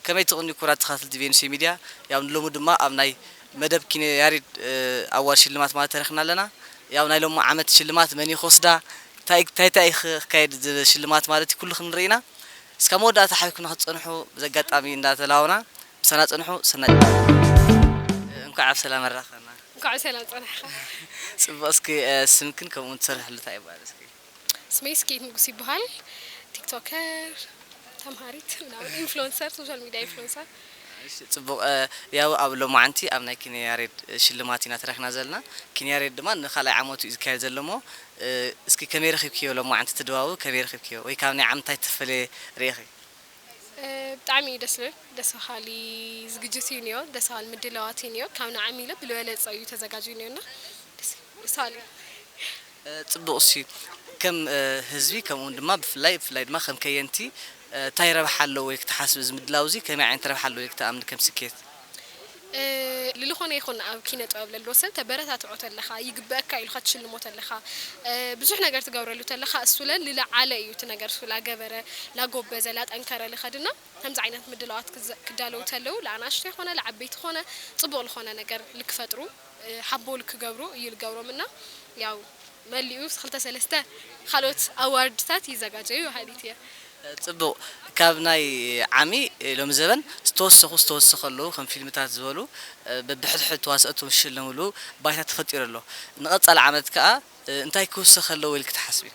ከመይ ትቕኒ ክቡራት ተኸታተልቲ ቬኑስ ሚድያ፣ ያው ንሎሚ ድማ ኣብ ናይ መደብ ኪነ ያሬድ፣ እ፣ ኣዋርድ ሽልማት ማለት ተረኽና ኣለና። ያው ናይ ሎሚ ዓመት ሽልማት መን እዩ ክወስዳ፣ እንታይ እንታይ እንታይ ክካየድ ዝብል ሽልማት ማለት እዩ፣ ኩሉ ክንርኢ ኢና። እስካብ መወዳእታ ሓቢርኩምና ክትጸንሑ ብዘጋጣሚ እንዳተላወና ምሳና ጽንሑ። ሰናይ፣ እንኳዕ ኣብ ሰላም ኣራኸና። እንኳዕ ሰላም ጸናሕካ። ጽቡቕ፣ እስኪ፣ እ፣ ስምክን ከምኡ እውን ትሰርሕሉ እንታይ ይበሃል እስኪ? ስመይ ስኬት ንጉስ ይበሃል። ቲክቶከር፣ ተምሃሪት፣ ምናምን ኢንፍሉንሰር፣ ሶሻል ሚድያ ኢንፍሉንሰር። እሺ፣ ጽቡቕ፣ እ፣ ያው ኣብ ሎማዓንቲ ኣብ ናይ ኪነ ያሬድ ሽልማት ኢና ተረኺብና ዘለና። ኪነ ያሬድ ድማ ንኻልኣይ ዓመቱ እዩ ዝካየድ ዘሎ እሞ፣ እ፣ እስኪ ከመይ ረኺብክዮ ሎማዓንቲ እቲ ድባቡ ከመይ ረኺብክዮ? ወይ ካብ ናይ ዓመት እንታይ ተፈለየ ርኢኺ? እ፣ ብጣዕሚ እዩ ደስ ዝብል። ደስ በሃሊ ዝግጅት እዩ ነይሩ። ደስ በሃሊ ምድላዋት እዩ ነይሩ። ካብ ንዓሚ ኢለ ብዝበለጸ እዩ ተዘጋጅዩ ነይሩና። ደስ፣ ደስ በሃሊ እዩ። እ፣ ጽቡቕ፣ እሺ፣ ከም፣ እ፣ ህዝቢ ከምኡ እውን ድማ ብፍላይ፣ ብፍላይ ድማ ከም ከየንቲ፣ እ፣ እንታይ ረብሓ ኣለዎ ወይ ክትሓስብ እዚ ምድላው እዚ ከመይ ዓይነት ረብሓ ኣለዎ ወይ ክትኣምን ከም ስኬት? እ፣ ልልኾነ ይኹን ኣብ ኪነ ጥበብ ለሎ ሰብ ተበረታትዖ ተለኻ፣ ይግበአካ ኢልካ ትሽልሞ ተለኻ፣ እ፣ ብዙሕ ነገር ትገብረሉ ተለኻ፣ እሱ ለ ልለዓለ እዩ እቲ ነገር፣ እሱ ላገበረ፣ ላጎበዘ፣ ላጠንከረ ልኸድና ከምዚ ዓይነት ምድላዋት ክዘ-፣ ክዳለዉ ተለዉ፣ ለኣናእሽተይ ኾነ፣ ለዓበይቲ ኾነ፣ ጽቡቕ ልኾነ ነገር ልክፈጥሩ፣ እ፣ ሓቦ ልክገብሩ እዩ ልገብሮም እና፣ ያው መሊኡ ክልተ ሰለስተ ካልኦት ኣዋርድታት ይዘጋጀዩ በሃሊት እየ። ጽቡቕ። ካብ ናይ ዓሚ ሎሚ ዘበን ዝተወሰኹ፣ ዝተወሰኸ ኣለዉ፣ ከም ፊልምታት ዝበሉ፣ እ፣ በብሕድሕድ ተዋሰእቱ ዝሽለምሉ ባይታ ተፈጢሩ ኣሎ። ንቐጻሊ ዓመት ከኣ፣ እ፣ እንታይ ክውሰኸ ኣለዎ ኢልኪ ትሓስቢ?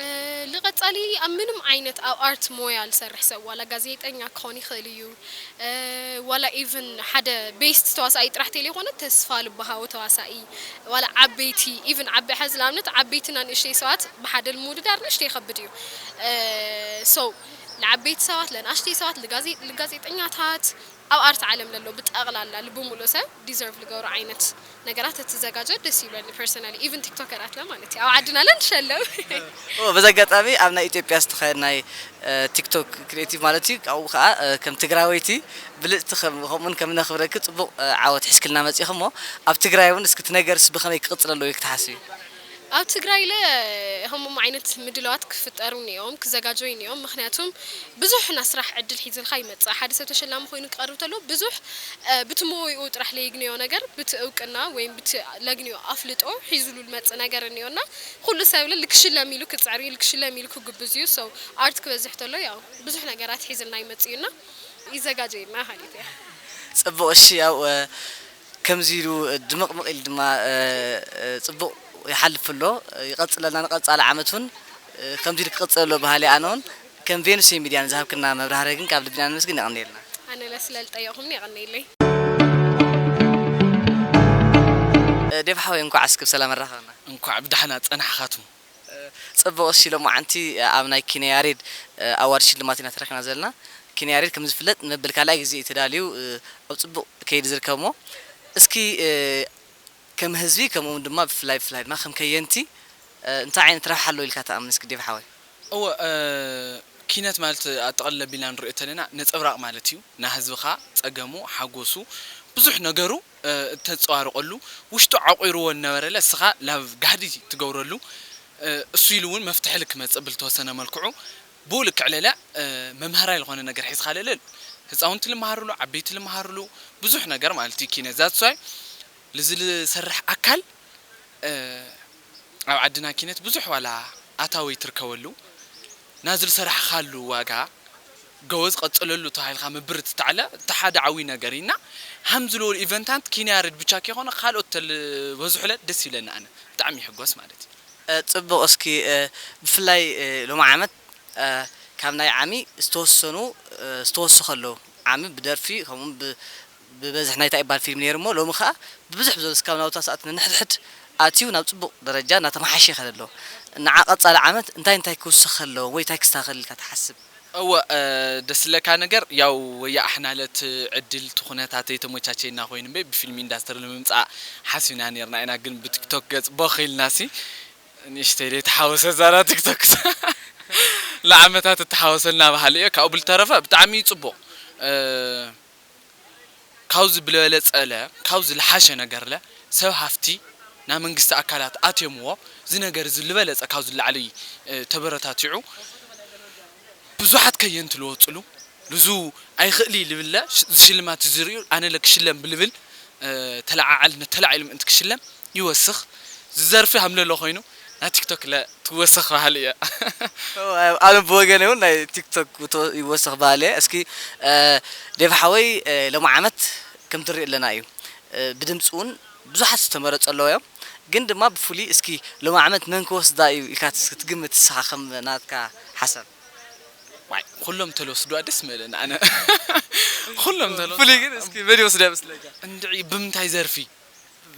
እ፣ ንቐጻሊ ኣብ ምንም ዓይነት ኣብ ኣርት ሞያ ዝሰርሕ ሰብ፣ ዋላ ጋዜጠኛ ክኾን ይኽእል እዩ፣ እ፣ ዋላ ኢቭን ሓደ ቤስት ተዋሳኣይ ጥራሕ ተይለይኮነ፣ ተስፋ ልበሃዊ ተዋሳኢ፣ ዋላ ዓበይቲ፣ ኢቭን ዓቢ-፣ ሕዚ ንኣብነት ዓበይትና ንእሽተይ ሰባት ብሓደ ንምውድዳር ንእሽተይ ይኸብድ እዩ። እ፣ ሶ፣ ንዓበይቲ ሰባት፣ ለንኣሽተይ ሰባት፣ ልጋዜ-፣ ልጋዜጠኛታት፣ ኣብ ኣርት ዓለም ለሎ ብጠቕላላ ልቢ ሙሉእ ሰብ ዲዘርቭ ልገብሮ ዓይነት ነገራት ተትዘጋጀ ደስ ይብለኒ ፐርሰናሊ። ኢቭን ቲክቶከራት ለ ማለት እዩ። ኣብ ዓድና ለ ንሸለም። ኦ፣ በዚ ኣጋጣሚ ኣብ ናይ ኢትዮጵያ ዝተኻየድ ናይ፣ እ፣ ቲክቶክ ክሪኤቲቭ ማለት እዩ፣ ካብኡ ከኣ፣ እ፣ ከም ትግራወይቲ ብልጽቲ ከም፣ ከምኡን ከም ነኽብረኪ ጽቡቕ፣ እ፣ ዓወት ሒዝክልና መጺእኺ እሞ፣ ኣብ ትግራይ እውን እስኪ እቲ ነገርስ ብኸመይ ክቕጽል ኣለዎ ኢልኪ ትሓስቢ? ኣብ ትግራይ ለ ከምኦም ዓይነት ምድላዋት ክፍጠሩ እኒኦም፣ ክዘጋጀዩ እኒኦም። ምኽንያቱም ብዙሕ ናይ ስራሕ ዕድል ሒዝልካ ይመጽእ። ሓደ ሰብ ተሸላሚ ኮይኑ ክቐርብ ተሎ ብዙሕ፣ እ፣ ብቲ ሞይኡ ጥራሕ ለየግንዮ ነገር፣ ብቲ እውቅና ወይም ብቲ ለግንዮ ኣፍልጦ ሒዙሉ ዝመጽእ ነገር እኒኦና። ኩሉ ሰብ ለ ልክሽለም ኢሉ ክጽዕር እዩ፣ ልክሽለም ኢሉ ክጉብዝ እዩ። ሶ ኣርት ክበዝሕ ተሎ ያው ብዙሕ ነገራት ሒዝልና ይመጽእ እዩና ይዘጋጀዩና ማለት እያ። ጽቡቕ፣ እሺ፣ ያው፣ እ፣ ከምዚ ኢሉ ድምቕምቕ ኢሉ ድማ፣ እ፣ እ፣ ጽቡቕ ይሓልፍ ኣሎ። ይቐጽለልና ንቐጻሊ ዓመት እውን፣ እ፣ ከምዚ ኢሉ ክቕጽል ኣሎ በሃሊ ኣነ እውን። ከም ቬኑስ ሚድያ ንዝሃብክና መብራህርሂ ግን ካብ ልብና ነመስግን፣ የቐንየልና። ኣነ ለ ስለ ዝጠየቕኹምኒ የቐንየለይ። እ፣ ዴቭ ሓወይ፣ እንኳዕ እስኪ ብሰላም ኣራኸብና። እንኳዕ ብዳሕና ጸናሕኻትም። ጽቡቕ፣ እሺ፣ ሎማዓንቲ ኣብ ናይ ኪነ ያሬድ ኣዋርድ ሽልማት ኢና ተረኺብና ዘለና። ኪነ ያሬድ ከም ዝፍለጥ ንመበል ካልኣይ ግዜ እዩ ተዳልዩ፣ ኣብ ጽቡቕ ከይዲ ዝርከብ እሞ፣ እስኪ ከም ህዝቢ፣ ከምኡ እውን ድማ ብፍላይ፣ ብፍላይ ድማ ከም ከየንቲ እንታይ ዓይነት ረብሓ ኣለዎ ኢልካ ትኣምን እስኪ ዴቭ ሓወይ? እወ፣ ኪነት ማለት ኣጠቕልል ኣቢልና ንሪኦ ተለና ነጸብራቕ ማለት እዩ። ናይ ህዝብኻ ጸገሙ፣ ሓጎሱ፣ ብዙሕ ነገሩ እ፣ እተንጸባርቐሉ፣ ውሽጡ ዓቑርዎ ዝነበረ ለ እስኻ ላብ ጋህዲ ትገብረሉ፣ እ፣ እሱ ኢሉ እውን መፍትሒ ልክመጽእ ብልተወሰነ መልክዑ ብኡ ልክዕ ለለ፣ እ፣ መምሃራይ ዝኾነ ነገር ሒዝካ ለለ ህፃውንቲ ልመሃርሉ፣ ዓበይቲ ልመሃርሉ፣ ብዙሕ ነገር ማለት እዩ ኪነ። That's why ልዚ ልሰርሕ ኣካል፣ እ፣ ኣብ ዓድና ኪነት ብዙሕ ዋላ ኣታዊ ትርከበሉ፣ ናዚ ልሰራሕኻሉ ዋጋ፣ ጎበዝ ቀጽለሉ ተባሂልካ ምብርትታዕ ለ፣ እቲ ሓደ ዓብዪ ነገር እዩ። እና ሃምዚ ዝበሉ ኢቨንታት ኪነ ያሬድ ብቻ ከይኮነ፣ ካልኦት ተልበዝሑለ ደስ ይብለኒ ኣነ። ብጣዕሚ ይሕጎስ ማለት እዩ። እ፣ ጽቡቕ። እስኪ፣ እ፣ ብፍላይ፣ እ፣ ሎሚ ዓመት፣ እ፣ ካብ ናይ ዓሚ ዝተወሰኑ፣ እ፣ ዝተወስኸ ኣለዉ። ዓሚ ብደርፊ፣ ከምኡ ብ-፣ ብበዝሒ ናይ እንታይ ይባል ፊልም ነይሩ እሞ፣ ሎሚ ኸኣ ብብዝሒ ዝበሉ ስካብ ናብታ ሰዓት ነንሕድሕድ ኣትዩ ናብ ጽቡቕ ደረጃ እናተመሓየሸ ይኸድ ኣሎ። ንዓ ቀጻሊ ዓመት እንታይ እንታይ ክውስኽ ኣለዎ ወይ እንታይ ክስተኻኸል ኢልካ ትሓስብ? እወ፣ እ፣ ደስ ዝለካ ነገር ያው ወያ ኣሕና ለት ዕድል እቲ ኩነታት ኣይተመቻቸየና ኮይኑ እምበይ ብፊልም ኢንዳስትሪ ንምምጻእ ሓሲብና ነይርና ኢና፣ ግን ብቲክቶክ ገጽ ቦኽ ኢልናሲ ንእሽተይ ደይ ተሓወሰ ዛራ ቲክቶክ ንዓመታት እተሓወሰልና በሃሊ እየ። ካብኡ ብልተረፈ ብጣዕሚ እዩ ጽቡቕ። እ፣ ካብዚ ብለበለጸለ፣ ካብዚ ዝለሓሸ ነገርለ፣ ሰብ ሃፍቲ፣ ናይ መንግስቲ ኣካላት ኣትዮምዎ፣ እዚ ነገር እዚ ዝበለጸ ካብዚ ንላዕሊ፣ እ፣ ተበረታቲዑ፣ ብዙሓት ከየንቲ ዝወጽሉ፣ ንዙ ኣይኽእል እዩ ልብለ፣ ሽ-፣ ዝሽልማት ዝርእዩ ኣነ ለ ክሽለም ብልብል፣ እ፣ ተለዓዓል፣ ነተለዓዒሉ ምእንቲ ክሽለም ይወስኽ። ዝዘርፊ ሃምለሎ ኮይኑ፣ ና ቲክቶክ ለ ትወሰኽ ባህል እያ። ኣነ ብወገን እውን ናይ ቲክቶክ ውቶ-፣ ይወሰኽ ባህል እየ። እስኪ፣ እ፣ ዴቭ ሓወይ፣ እ፣ ሎሚ ዓመት ከም ትሪኦ ኣለና እዩ። እ፣ ብድምፂ እውን ብዙሓት ዝተመረፁ ኣለዉ እዮም። ግን ድማ ብፍሉይ እስኪ ሎሚ ዓመት መን ክወስዳ እዩ ኢልካ ትስ-፣ ክትግምት ንስኻ ከም ናትካ ሓሳብ? ዋይ፣ ኩሎም ተለወስዱዋ ደስ ምበለኒ ኣነ። ኩሎም ተለወስዱ። ፍሉይ ግን እስኪ መን ይወስዳ ይመስለካ? እንድዒ ብምንታይ ዘርፊ?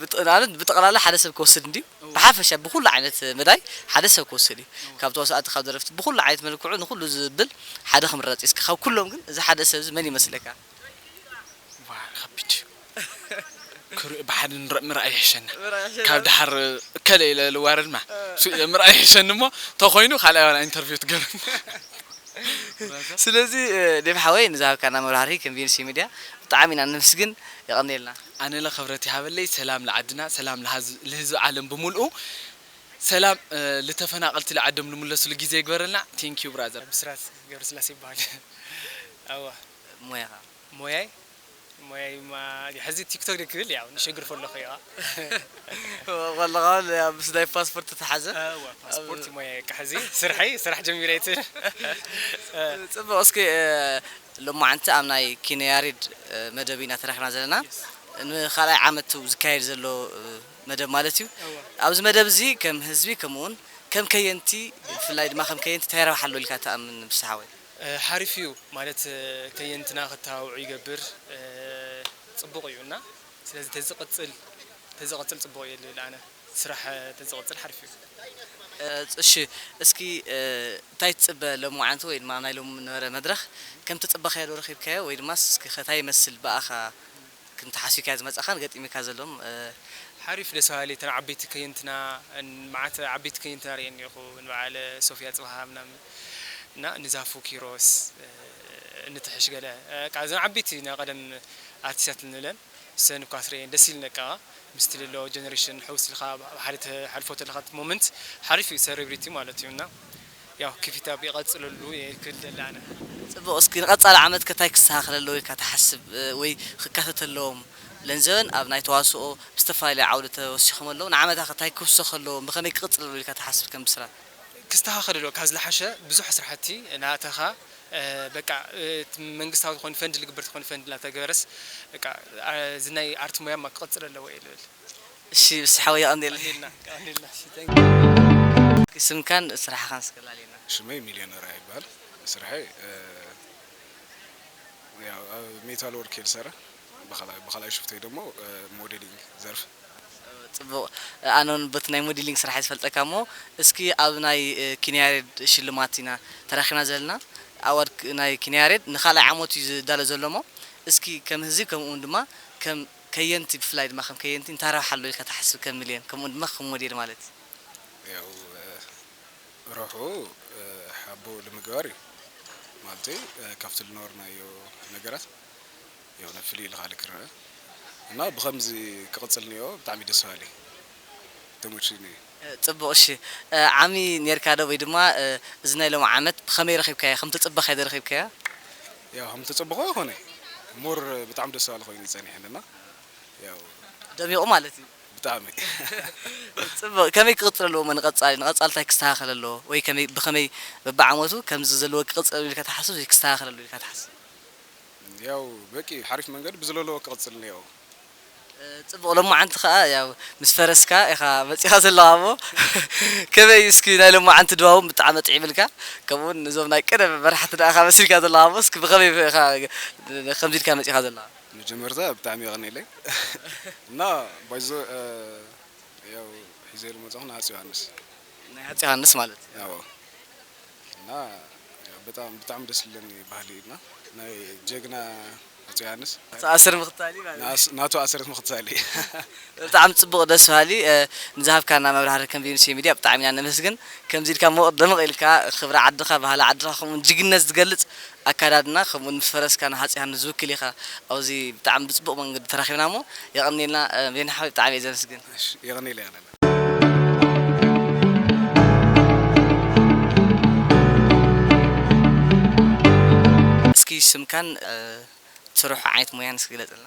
ብጥ-፣ ማለት ብጠቕላላ ሓደ ሰብ ክወስድ እንድዩ። እዎ። ብሓፈሻ ብኩሉ ዓይነት መዳይ ሓደ ሰብ ክወስድ እዩ። እዎ። ካብ ተዋሳእቲ፣ ካብ ደረፍቲ፣ ብኩሉ ዓይነት መልክዑ ንኩሉ ዝብል ሓደ ክምረጽ እዩ። እስኪ ካብ ኩሎም ግን እዚ ሓደ ሰብ እዚ መን ይመስለካ? ዋ፣ ከቢድ እዩ። ክር-፣ ብሓደ ንረ-፣ ምርኣይ ይሕሸና። ምርኣይ ይሕሸና። ካብ ደሓር እከለ ኢለ ልዋረድማ። እ። ሱ-፣ ምርኣይ ይሕሸኒ እሞ፣ ተኾይኑ ካልኣይ ዋላ ኢንተርቪው ትገብር። ስለዚ፣ እ፣ ዴቭ ሓወይ፣ ንዝሃብካና መብራህርሂ ከም ቪ ኤን ሲ ሚድያ ብጣዕሚ ኢና ነመስግን። የቐንየልና። ኣነ ለ ክብረት ይሃበለይ። ሰላም ለዓድና፣ ሰላም ለሃዝ-፣ ለህዝቢ ዓለም ብምልኡ፣ ሰላም፣ እ፣ ልተፈናቐልቲ ለዓዶም ልምለስሉ ግዜ ይግበረልና። ቴንክ ዩ ብራዘር። ብስራት ገብረስላሴ ይበሃል። ኣዋ። ሞያኻ? ሞያይ? ሞያይማ፣ ሕዚ ቲክቶክ ዶ ክብል፣ ያው፣ ንሸግር ፈለኹ እያ። ወላሂ፣ ያው፣ ምስ ናይ ፓስፖርት ተተሓዘ። እዋ፣ ፓስፖርት ኣብ ሞያይ፣ በቃ፣ ሕዚ ስርሐይ፣ ስራሕ ጀሚረ እየ ትብል። ጽቡቕ፣ እስኪ፣ እ፣ ሎማዓንቲ ኣብ ናይ ኪነ ያሬድ፣ እ፣ መደብ ኢና ተራኺብና ዘለና። የስ። ንኻልኣይ ዓመት ዝካየድ ዘሎ፣ እ፣ መደብ ማለት እዩ። እዋ። ኣብዚ መደብ እዚ ከም ህዝቢ፣ ከምኡ እውን ከም ከየንቲ፣ ብፍላይ ድማ ከም ከየንቲ እንታይ ረብሓ ኣሎ ኢልካ ትኣምን፣ ብስሓወይ? እ፣ ሓሪፍ እዩ ማለት፣ እ፣ ከየንትና ክተባብዑ ይገብር፣ እ፣ ጽቡቕ እዩ እና ስለዚ ተዝቕጽል፣ ተዝቕጽል ጽቡቕ እዩ ልብል ኣነ። ስራሕ፣ እ፣ ተዝቕጽል ሓሪፍ እዩ። እ፣ እሺ፣ እስኪ፣ እ፣ እንታይ ትጽበ ሎምዓንቲ ወይ ድማ ናይ ሎሚ ነበረ መድረኽ ከም ትጽበኻዮ ዶ ረኺብካዮ ወይ ድማ እስኪ ከ እንታይ ይመስል ብኣኻ ከም ተሓሲብካዮ ዝመጻኻን ገጢሙካ ዘሎን፣ እ፣ ሓሪፍ ደስ በሃሊ፣ እተን ዓበይቲ ከየንትና፣ እን-፣ መዓት ዓበይቲ ከየንትና ርእየ እኒኦኹ፣ ንበዓል ሶፍያ ጽባሃ ምናምን እና ንዛፉ ኪሮስ፣ እ፣ እንትሕሽ ገለ፣ እ፣ በቃ እዘን ዓበይቲ ናይ ቀደም ኣርቲስታት እንብለን፣ እሰን እኳ ስርእየን ደስ ኢልነቃ፣ ምስቲ ለሎ ጀነሬሽን ሕውስ ኢልካ ኣብ ሓደ ተሓልፎ ተለኻ ሞመንት ሓሪፍ እዩ፣ ሴሌብሪቲ ማለት እዩ እና ያው ኪፊታ ቢቐጽለሉ እየ ክብል ደለ ኣነ። ጽቡቕ፣ እስኪ ንቐጻሊ ዓመት ከ እንታይ ክስተኻኸል ኣለዎ ኢልካ ትሓስብ፣ እ፣ ወይ ክካተት ኣለዎም? ለንዘበን ኣብ ናይ ተዋስኦ ብዝተፈላለየ ዓውዲ ተወሲኾም ኣለዉ። ንዓመታ ከ እንታይ ክውሰኽ ኣለዎም? ብኸመይ ክቕጽል ኣለዎ ኢልካ ትሓስብ ከም ብስራት? ክስተኻኸል ኣለዎ። ካብ ዝለሓሸ ብዙሕ ስራሕቲ እናኣተኻ፣ እ፣ በቃ፣ እ፣ እቲ መንግስታዊ ዝኾነ ፈንድ ዝግበር ዝኾነ ፈንድ እናተገበረስ፣ በቃ፣ እ፣ እዚ ናይ ኣርት ሞያማ ክቕጽል ኣለዎ እየ ልብል። እሺ፣ ብስሓወይ የቐንየለይ። የቐንየልና፣ የቐንየልና። እሺ፣ thank you። ስምካን ስራሕኻን እስከ ላልየና። ሽመይ ሚልዮን ራያ ይበሃል። ስርሐይ፣ እ፣ ያው ኣብ ሜታል ወርክ እየ ዝሰርሕ። ብኻልኣይ፣ ብኻልኣይ ሽፍተይ ደሞ፣ እ፣ ሞዴሊንግ ዘርፍ። ጽቡቕ። ኣነ እውን በቲ ናይ ሞዴሊንግ ስራሕ እየ ዝፈልጠካ እሞ፣ እስኪ ኣብ ናይ፣ እ፣ ኪንያሬድ ሽልማት ኢና ተራኺብና ዘለና። ኣዋርድ ክ-፣ ናይ ኪንያሬድ ንኻልኣይ ዓመት እዩ ዝዳሎ ዘሎ እሞ፣ እስኪ ከም ህዝቢ ከምኡ እውን ድማ ከም ከየንቲ፣ ብፍላይ ድማ ከም ከየንቲ እንታይ ረብሓ ኣሎ ኢልካ ትሓስብ ከም ሚልዮን፣ ከምኡ ድማ ከም ሞዴል ማለት እዩ? ያው፣ እ፣ ረብሕኡ፣ እ፣ ሓቦ ንምግባር እዩ። ማለተይ፣ እ፣ ካብቲ ዝነበርናዮ ነገራት የሆነ ፍልይ ኢልካ ልክርአ እና ብኸምዚ ክቕጽል እኒኦ ብጣዕሚ ደስ በሃሊ ተመችዩኒ እዩ። እ፣ ጽቡቕ፣ እሺ። እ፣ ዓሚ ኔርካ ዶ ወይ ድማ፣ እ፣ እዚ ናይ ሎሚ ዓመት ብኸመይ ረኺብካዮ? ከም ተጸበኻዮ ዶ ረኺብካዮ? ያው ከም ተጸበኾ ይኾነ። ሞር ብጣዕሚ ደስ በሃሊ ኮይኑ እዩ ጸኒሕኒ እና ያው ደሚቑ ማለት እዩ። ብጣዕሚ። ጽቡቕ። ከመይ ክቕጽል ኣለዎ እሞ ንቐጻሊ፣ ንቐጻሊ እንታይ ክስተኻኸል ኣለዎ? ወይ ከመይ፣ ብኸመይ በብዓመቱ ከምዚ ዘለዎ ክቕጽል ኢልካ ትሓስብ ወይ ክስተኻኸል ኣለዎ ኢልካ ትሓስብ? ያው በቂ ሓሪፍ መንገዲ ብዝለለዎ ክቕጽል እኒኦ። እ፣ ጽቡቕ። ሎማዓንቲ ኸኣ ያው ምስ ፈረስካ ኢኻ መጺኻ ዘለኻ እሞ ከመይ እዩ እስኪ ናይ ሎማዓንቲ ድባቦም ብጣዕሚ ኣጥዒምልካ፣ ከምኡውን ነዞም ናይ ቀደም መራሕቲ ደኣ ኢኻ መሲልካ ዘለኻ እሞ እስኪ ብኸመይ ኢኻ ከምዚ ኢልካ መጺኻ ዘለኻ? መጀመርታ ብጣዕሚ የቐንየለይ። እና ባይዞ፣ እ፣ ያው ሒዘ ዝመጻኹ ንሃጽ ዮሃንስ። ናይ ሃጽ ዮሃንስ ማለት እዩ። ያው እና ያው በጣም፣ ብጣዕሚ ደስ ዝብለኒ ባህሊ እዩ እና ናይ ጀግና ሃጽ ዮሃንስ ናቱ ኣሰር ምኽታል እዩ ማለት እዩ። ናስ-፣ ናቱ ኣሰረት ምኽታል እዩ። ብጣዕሚ ጽቡቕ፣ ደስ በሃሊ፣ እ፣ ንዝሃብካና መብራህርሂ ከም ቪ ኤን ሲ ሚድያ ብጣዕሚ ኢና ነመስግን። ከምዚ ኢልካ ሞቕ ደመቕ ኢልካ ክብሪ ዓድኻ፣ ባህሊ ዓድኻ፣ ከምኡውን ጅግነት ዝገልጽ ኣካዳድና፣ ከምኡውን ምስ ፈረስካ ንሃጽ ዮሃንስ ዝውክል ኢኻ ኣብዚ ብጣዕሚ ብጽቡቕ መንገዲ ተራኺብና እሞ፣ የቐንየልና፣ እ፣ ሜና ሓወይ፣ ብጣዕሚ እየ ዘመስግን። እሺ፣ የቐንየለይ ኣነ። እስኪ ስምካን ትሰርሖ ዓይነት ሞያን እስኪ ግለጸልና።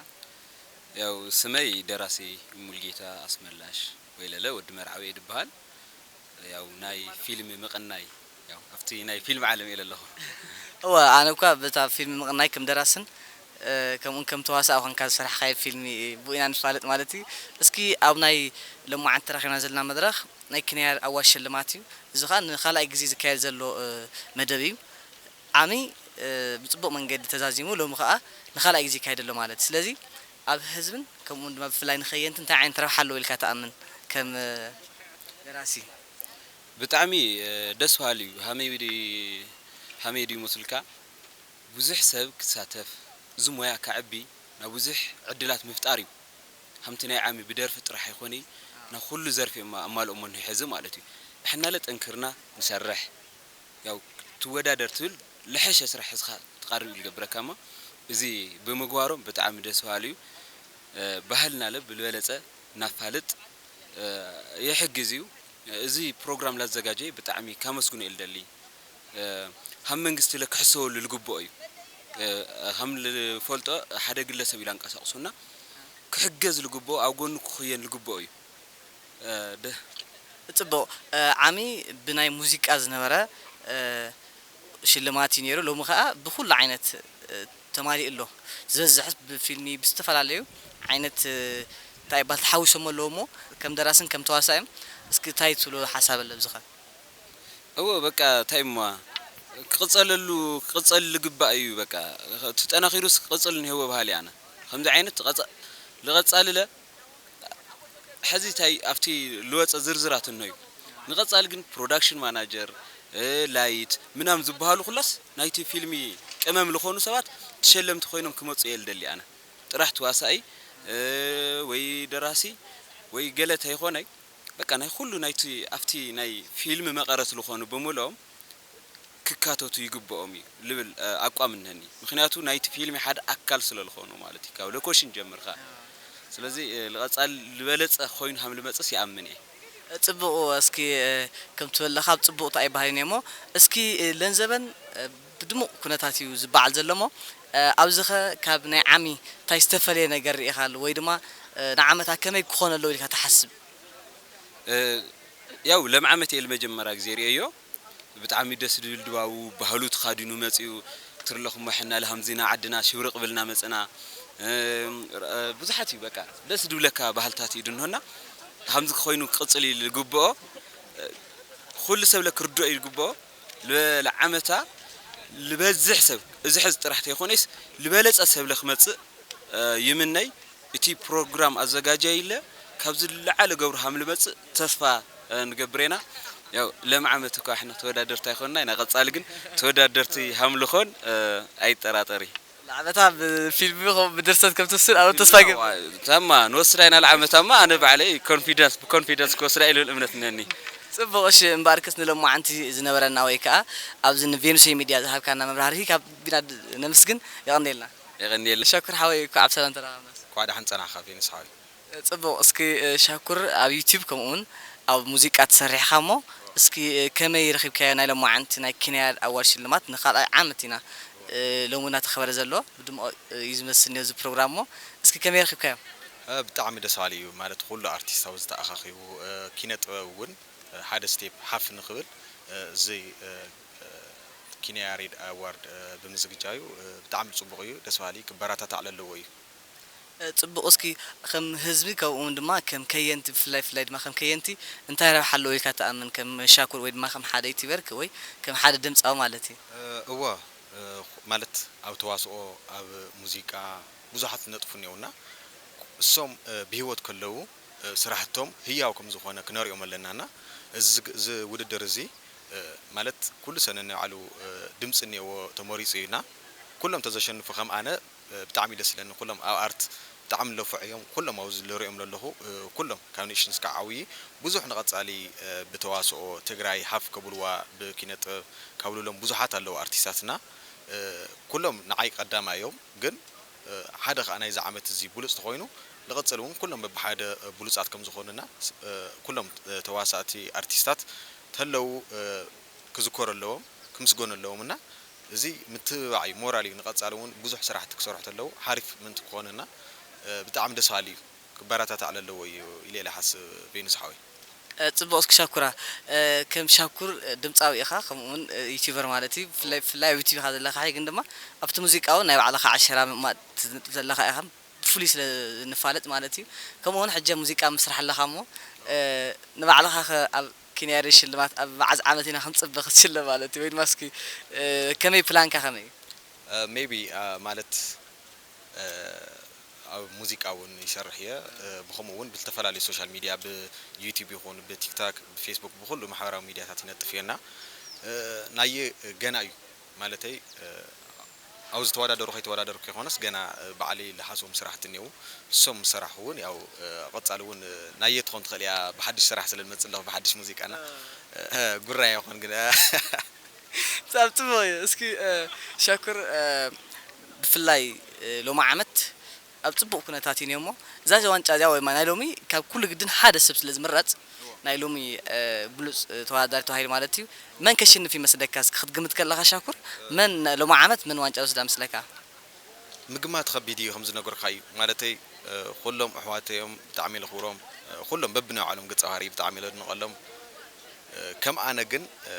ያው ስመይ ደራሲ ሙልጌታ ኣስመላሽ ወይ ለለ ወዲ መርዓዊ እየ ድበሃል። ያው ናይ ፊልም ምቕናይ ያው ኣብቲ ናይ ፊልም ዓለም እየ ለለኹ። እወ ኣነ እኳ በታ ፊልም ምቕናይ ከም ደራስን ከምኡን ከም ተዋሳእ ኮንካ ዝሰራሕካዮ ፊልም ብኡ ኢና ንፋለጥ ማለት እዩ። እስኪ ኣብ ናይ ሎማዓንቲ ተራኺብና ዘለና መድረኽ ናይ ኪንያድ ኣዋርድ ሽልማት እዩ። እዚ ኸኣ ንኻልኣይ ግዜ ዝካየድ ዘሎ መደብ እዩ። ዓሚ ብጽቡቕ መንገዲ ተዛዚሙ ሎሚ ኸኣ ንኻልኣይ ግዜ ይካየድ ኣሎ ማለት እዩ። ስለዚ ኣብ ህዝብን ከምኡውን ድማ ብፍላይ ንኸየንቲ እንታይ ዓይነት ረብሓ ኣለዎ ኢልካ ትኣምን ከም ደራሲ? ብጣዕሚ ደስ በሃሊ እዩ። ሃመይ ድዩ መስልካ ብዙሕ ሰብ ክሳተፍ፣ እዚ ሞያ ከዕቢ፣ ናብ ብዙሕ ዕድላት ምፍጣር እዩ። ከምቲ ናይ ዓሚ ብደርፊ ጥራሕ ኣይኮነይ፣ ናብ ኩሉ ዘርፊ እማ ኣማልኦሞ እንሄ ሕዚ ማለት እዩ። ንሕናለ ጠንክርና ንሰርሕ፣ ያው ትወዳደር ትብል ለሐሸ ስራሕ ሕዝኻ ትቐርብ እዩ ዝገብረካ እሞ፣ እዚ ብምግባሮም ብጣዕሚ ደስ በሃሊ እዩ። ባህልናለ ብልበለፀ እናፋልጥ ይሕግዝ እዩ። እዚ ፕሮግራም ላዘጋጀየ ብጣዕሚ ካመስግኖ እየ ልደሊ። ሃም መንግስቲ ለ ክሕሰበሉ ልግብኦ እዩ። ሃም ልፈልጦ ሓደ ግለሰብ እዩ ላንቀሳቕሱና ክሕገዝ ልግብኦ ኣብ ጎኑ ክኽየን ልግብኦ እዩ። ጽቡቕ ዓሚ ብናይ ሙዚቃ ዝነበረ ሽልማት እዩ ነይሩ። ሎሚ ኸኣ ብኹሉ ዓይነት ተማሊኡ ኣሎ። ዝበዝሕ ብፊልሚ ብዝተፈላለዩ ዓይነት እንታይ ይባል ተሓዊሶሞ ኣለዉ እሞ ከም ደራስን ከም ተዋሳእን እስኪ እንታይ ትብሎ ሓሳብ ኣሎ ብዝኸ? እወ በቃ እንታይ እማ ክቕጸለሉ ክቕጸል ልግባእ እዩ በቃ ተጠናኺሩስ ክቕጽል እኒሄዎ በሃሊ ኣነ ከምዚ ዓይነት ልቐጻልለ ሕዚ እንታይ ኣብቲ ልወፀ ዝርዝራት እኖ እዩ ንቐፃሊ ግን ፕሮዳክሽን ማናጀር ላይት ምናምን ዝበሃሉ ኩላስ ናይቲ ፊልሚ ቅመም ልኾኑ ሰባት ተሸለምቲ ኮይኖም ክመፁ እየ ልደሊ ኣነ ጥራሕ ተዋሳኢ ወይ ደራሲ ወይ ገለ ተይኾነይ በቃ ናይ ኩሉ ናይቲ ኣብቲ ናይ ፊልሚ መቐረት ልኾኑ ብምልኦም ክካተቱ ይግብኦም እዩ ልብል ኣቋም እነኒ ምክንያቱ ናይቲ ፊልሚ ሓደ ኣካል ስለ ልኾኑ ማለት እዩ ካብ ሎኮሽን ጀምርካ ስለዚ ልቐፃል ልበለፀ ኮይኑ ሃም ልመፅስ ይኣምን እየ ጽቡቕ እስኪ ከም ትበለኻ ኣብ ጽቡቕ እንታይ ይበሃል እሞ እስኪ ለንዘበን ብድሙቕ ኩነታት እዩ ዝበዓል ዘሎ እሞ ኣብዚኸ ካብ ናይ ዓሚ እንታይ ዝተፈለየ ነገር ርኢኻሉ ወይ ድማ ንዓመታ ከመይ ክኾን ኣለዎ ኢልካ ትሓስብ ያው ለምዓመት እየ ልመጀመርያ ግዜ ርእየዮ ብጣዕሚ ደስ ድብል ድባቡ ባህሉ ተኻዲኑ መፂኡ ትርለኹሞ ሕና ልሃምዚና ዓድና ሽብርቕ ብልና መፅና ብዙሓት እዩ በቃ ደስ ድብለካ ባህልታት እዩ ድንሆና ሃምዚ ክኾይኑ ክቕፅል እዩ ልግብኦ ኩሉ ሰብ ለክርድኦ እዩ ልግብኦ ልዓመታ ልበዝሕ ሰብ እዚ ሕዚ ጥራሕ ተይኮነስ ልበለፀ ሰብ ለክመፅእ ይምነይ እቲ ፕሮግራም ኣዘጋጃይለ ካብ ዝለዓለ ገብሩ ሃም ልመፅእ ተስፋ ንገብር ኢና ያው ለምዓመት እኳ ሕና ተወዳደርቲ ኣይኮንና ኢና ቀፃሊ ግን ተወዳደርቲ ሃም ልኾን ኣይጠራጠሪ ላዕበታ ብፊልም ይኹን ብድርሰት ከም ትስል ኣነ ተስፋ ይገብር ተማ ንወስዳ ኢና ለዓመታማ ኣነ ባዕለይ ኮንፊደንስ ብኮንፊደንስ ክወስዳ ኢሉ እምነት እነኒ ጽቡቕ እሺ እምበኣርከስ ንሎማዓንቲ ዝነበረና ወይ ከዓ ኣብዚ ንቬኑሰይ ሚድያ ዝሃብካና መብራህርሂ ካብ ቢና ነምስግን የቐንየልና የቐንየልና ሸኩር ሓወይ እኳ ኣብ ሰላም ተረኻብናስ እኳ ደሓን ጸናሕካ ቬኑስ ሓወይ ጽቡቕ እስኪ ሻኩር ኣብ ዩቲብ ከምኡ እውን ኣብ ሙዚቃ ትሰርሕ ኢኻ እሞ እስኪ ከመይ ረኺብካዮ ናይ ሎማዓንቲ ናይ ኪንያድ ኣዋርድ ሽልማት ንኻልኣይ ዓመት ኢና ሎሚ እናተኸበረ ዘሎ ብድምቆ እዩ ዝመስል ነዚ ፕሮግራም እሞ እስኪ ከመይ ረኺብካዮ ብጣዕሚ ደስ በሃሊ እዩ ማለት ኩሉ ኣርቲስት ኣብዚ ተኣኻኺቡ ኪነ ጥበብ እውን ሓደ ስቴፕ ሓፍ ንኽብል እዚ ኪንያ ያሬድ ኣዋርድ ብምዝግጃዩ ብጣዕሚ ፅቡቕ እዩ ደስ በሃሊ ክበራታታዕ ለለዎ እዩ ጽቡቕ እስኪ ከም ህዝቢ ከምኡ እውን ድማ ከም ከየንቲ ብፍላይ ብፍላይ ድማ ከም ከየንቲ እንታይ ረብሓ ኣለዎ ኢልካ ትኣምን ከም ሻኩር ወይ ድማ ከም ሓደ ዩቲበር ወይ ከም ሓደ ድምፃዊ ማለት እዩ እወ ማለት ኣብ ተዋስኦ ኣብ ሙዚቃ ብዙሓት ነጥፉ እኒኦውና እሶም ብህይወት ከለዉ ስራሕቶም ህያው ከም ዝኾነ ክነሪኦም ኣለና እና እዚ ውድድር እዚ ማለት ኩሉ ሰነ ናይ ባዕሉ ድምፂ እኒኦዎ ተመሪፁ እዩ እና ኩሎም ተዘሸንፉ ከም ኣነ ብጣዕሚ ደስ ኢለኒ ኩሎም ኣብ ኣርት ብጣዕሚ ለፍዑ እዮም ኩሎም ኣብዚ ዝሪኦም ዘለኹ ኩሎም ካብ ንእሽትን እስካብ ዓብዪ ብዙሕ ንቐፃሊ ብተዋስኦ ትግራይ ሓፍ ከብልዋ ብኪነ ጥበብ ካብ ልብሎም ብዙሓት ኣለዉ ኣርቲስታትና ኩሎም ንዓይ ቀዳማይ እዮም ግን ሓደ ከዓ ናይዚ ዓመት እዚ ብሉፅ ተኮይኑ ንቐፅል እውን ኩሎም በብሓደ ብሉፃት ከም ዝኾኑና ኩሎም ተዋሳእቲ ኣርቲስታት ተለው ክዝከሩ ኣለዎም ክምስገኑ ኣለዎም እና እዚ ምትብባዕ እዩ፣ ሞራል እዩ። ንቐጻሊ እውን ብዙሕ ስራሕቲ ክሰርሑ ተለዉ ሓሪፍ ምእንቲ ክኾነና፣ እ፣ ብጣዕሚ ደስ በሃሊ እዩ። ክበረታታዕ ለለዎ እዩ ኢለ ኢለ ሓስብ ቬኑስ ሓወይ። እ፣ ጽቡቕ። እስኪ ሻኩራ፣ እ፣ ከም ሻኩር፣ እ፣ ድምጻዊ ኢኻ፣ ከምኡ እውን፣ እ፣ ዩቲዩበር ማለት እዩ። ብፍላይ ብፍላይ ኣብ ዩቲዩብ ኢኻ ዘለኻ፣ ሕጂ ግን ድማ ኣብቲ ሙዚቃ እውን ናይ ባዕልኻ ዓሸራ ምእማት ትነጥፍ ዘለኻ ኢኻ። ብፍሉይ ስለ ንፋለጥ ማለት እዩ። ከምኡ እውን ሕጂ ኣብ ሙዚቃ ምስራሕ ኣለኻ እሞ፣ እ፣ ንባዕልኻ ኸ ኣብ ኪንያሬ ሽልማት ኣብ መዓዝ ዓመት ኢና ክንጽበ ክትሽለም ማለት እዩ? ወይ ድማ እስኪ፣ እ፣ ከመይ ፕላንካ ከመይ እዩ? ሜቢ ማለት፣ እ፣ ኣብ ሙዚቃ እውን ይሰርሕ እየ። እ፣ ብኸምኡ እውን ብዝተፈላለዩ ሶሻል ሚድያ፣ ብዩቲዩብ ይኹን ብቲክታክ፣ ብፌስቡክ፣ ብኹሉ ማሕበራዊ ሚድያታት ይነጥፍ እየ እና፣ እ፣ ናየ ገና እዩ ማለተይ፣ እ፣ ኣብዚ ተወዳደሩ ከይተወዳደሩ ከይኮነስ ገና፣ እ፣ ባዕለይ ዝሓስቦም ስራሕቲ እኒአው። እሶም ዝሰራሕኹ እውን ያው፣ እ፣ ቀጻሊ እውን፣ እ፣ ናየ ትኾን ትኽእል እያ፣ ብሓድሽ ስራሕ ስለ ዝመጽእ ኣለኹ፣ ብሓድሽ ሙዚቃ እና፣ እ፣ ጉራይ ኣይኾን ግን፣ እ፣ ብጣዕሚ ጽቡቕ እዩ። እስኪ፣ እ፣ ሸኩር፣ እ፣ ብፍላይ፣ እ፣ ሎሚ ዓመት ኣብ ጽቡቕ ኩነታት እዩ እሞ፣ እዛ ዋንጫ እዚኣ ወይ ናይ ሎሚ ካብ ኩሉ ግድን ሓደ ሰብ ስለ ዝምረጽ፣ ናይ ሎሚ፣ እ፣ ብሉጽ፣ እ፣ ተወዳዳሪ ተባሂሉ ማለት እዩ። መን ከሽንፍ ይመስለካ? እስኪ ክትግምት ከለኻ ሻኩር፣ መን ሎሚ ዓመት መን ዋንጫ ይወስዳ መስለካ? ምግማት ከቢድ እዩ፣ ከም ዝነገርካ እዩ። ማለተይ፣ እ፣ ኩሎም ኣሕዋተይ እዮም፣ ብጣዕሚ ለኽብሮም። እ፣ ኩሎም በብናይ ባዕሎም ገጸ ባህሪ ብጣዕሚ ለድንቐሎም። እ፣ ከም ኣነ ግን፣ እ፣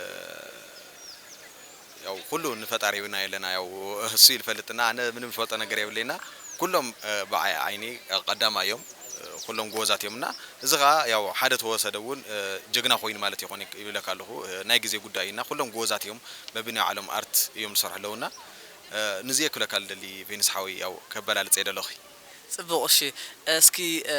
ያው ኩሉ ንፈጣሪ ሂብና የለና፣ ያው እሱ ይፈልጥና፣ ኣነ ምንም ዝፈልጦ ነገር የብለይና። ኩሎም፣ እ፣ ብዓይ ዓይኒ ቀዳማ እዮም፣ እ፣ ኩሎም ጎበዛት እዮም እና፣ እዚ ኸዓ ያው ሓደ ተወሰደ እውን፣ እ፣ ጀግና ኮይኑ ማለት ይኾን ይብለካ ኣለኹ። እ፣ ናይ ግዜ ጉዳይ እዩ እና ኩሎም ጎበዛት እዮም፣ በብናይ ባዕሎም ኣርት እዮም ዝሰርሑ ኣለዉ እና፣ እ፣ ንዚ እየ ክብለካ ልደሊ ቬኑስ ሓወይ፣ ያው ከበላልጸ እየ ደለኹ። ጽቡቕ። እሺ፣ እስኪ፣ እ፣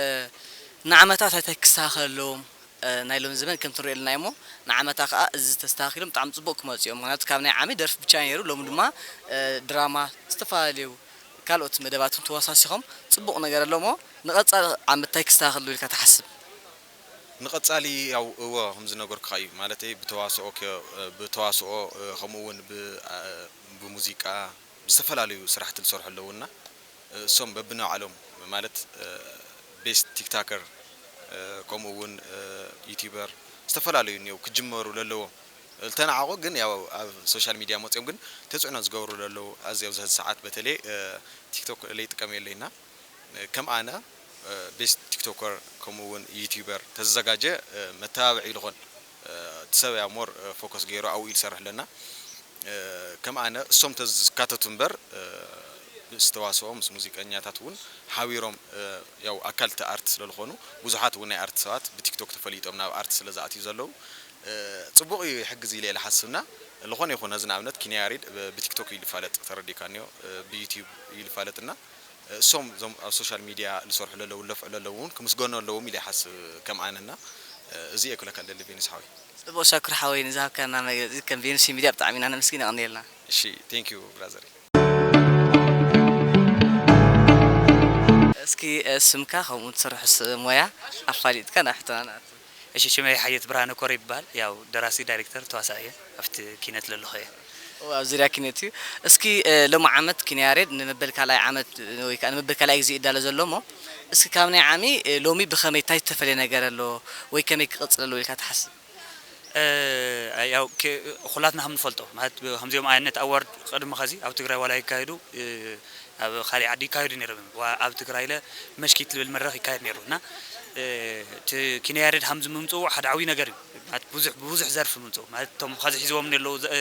ንዓመታት እንታይ ክስተኻኸል ኣለዎም? እ፣ ናይ ሎሚ ዘመን ከምቲ ንሪኦ ኣለናዮ እሞ፣ ንዓመታ ከኣ እዚ ተስተኻኺሎም ብጣዕሚ ጽቡቕ ክመጹ እዮም። ምኽንያቱ ካብ ናይ ዓሚ ደርፊ ብቻ ነይሩ፣ ሎሚ ድማ፣ እ፣ ድራማ፣ ዝተፈላለዩ ካልኦት መደባት እውን ተወሳሲኾም ጽቡቕ ነገር ኣሎ እሞ፣ ንቐጻሊ ዓመት እንታይ ክስተኻኸል ኣሎ ኢልካ ትሓስብ? ንቐጻሊ ያው እወ፣ ከም ዝነገርኩኻ እዩ። ማለተይ ብተዋስኦ ከ-፣ ብተዋስኦ፣ እ፣ ከምኡ እውን ብ-፣ እ፣ ብሙዚቃ፣ ብዝተፈላለዩ ስራሕቲ ዝሰርሑ ኣለዉ እና፣ እሶም በብናይ ባዕሎም ማለት፣ እ፣ ቤስት ቲክታከር፣ እ፣ ከምኡ እውን፣ እ፣ ዩቲዩበር፣ ዝተፈላለዩ እኒአው ክጅመሩ ለለዎም። ዝተናዕቑ ግን ያው ኣብ ሶሻል ሚድያ መፂኦም ግን ተፅዕኖ ዝገብሩ ለለዉ። ኣብዚ ኣብዚ ሕዚ ሰዓት በተለይ፣ እ፣ ቲክቶክ ለይጥቀም የለይና። ከም ኣነ፣ እ፣ ቤስት ቲክቶከር ከምኡ እውን ዩቲዩበር ተዘጋጀ፣ እ፣ መተባብዒ ዝኾን፣ እ፣ እቲ ሰብ እያ ሞር፣ እ፣ ፎከስ ገይሩ ኣብኡ እዩ ዝሰርሕ ኣለና። እ፣ ከም ኣነ እሶም ተዝካተቱ እምበር፣ እ፣ ምስ ተዋስኦ ምስ ሙዚቀኛታት እውን ሓቢሮም፣ እ፣ ያው ኣካል እቲ ኣርት ስለ ዝኾኑ ብዙሓት እውን ናይ ኣርት ሰባት ብቲክቶክ ተፈሊጦም ናብ ኣርት ስለ ዝኣትዩ ዘለዉ፣ እ፣ ጽቡቕ እዩ ይሕግዝ ኢለ እየ ዝሓስብና። ዝኾነ ይኹን እዚ ንኣብነት ኪንያ ያሬድ ብ-፣ ብቲክቶክ እዩ ዝፋለጥ ተረዲእካ እኒኦ፣ እ፣ ብዩቲዩብ እዩ ዝፋለጥ እና እሶም እዞም ኣብ ሶሻል ሚድያ ዝሰርሑ ለለዉ ዝለፍዑ ለለዉ እውን ክምስገኑ ኣለዎም ኢለ ይሓስብ ከም ኣነና። እዚ እየ ክብለካ ደሊ ቬኑስ ሓወይ። ጽቡቕ ሻኩር ሓወይ ንዝሃብካና መግለጺ ከም ቬኑስ ሚድያ ብጣዕሚ ኢና ነመስግን የቐንየልና። እሺ thank you brother። እስኪ ስምካ ከምኡ ትሰርሖ ስ-፣ ሞያ ኣፋሊጥካ ናብ ሕቶና ንኣቱ። እሺ ሽመይ ሓየት ብርሃነ ኮረ ይበሃል። ያው ደራሲ ዳይሬክተር ተዋሳኢ እየ ኣብቲ ኪነት ለለኹ እየ። ኦ ኣብ ዙርያ ኪነት እዩ። እስኪ እ፣ ሎሚ ዓመት ኪነ ያሬድ ንመበል ካልኣይ ዓመት እ፣ ወይ ከዓ ንመበል ካልኣይ ግዜ ይዳሎ ዘሎ እሞ እስኪ ካብ ናይ ዓሚ እ፣ ሎሚ ብኸመይ እንታይ ዝተፈለየ ነገር ኣሎ ወይ ከመይ ክቕፅል ኣለዎ ኢልካ ትሓስብ? እ፣ ያው ክ- ኩላትና ከም ንፈልጦ ማለት ብ- ከምዚኦም ዓይነት ኣዋርድ ቅድሚ ኸዚ ኣብ ትግራይ ዋላ ይካየዱ እ፣ ኣብ ካሊእ ዓዲ ይካየዱ ነይሮም እዮም። ዋ- ኣብ ትግራይ ለ መሽኪት ልብል መድረኽ ይካየድ ነይሩ እና እ፣ እቲ ኪነ ያሬድ ሃምዚ ምምፅኡ ሓደ ዓብዪ ነገር እዩ። ማለት ብዙሕ ብብዙሕ ዘርፊ ምምፅኡ ማለት እቶም ኸዚ ሒዝዎም ዘለዉ ዘ- እ፣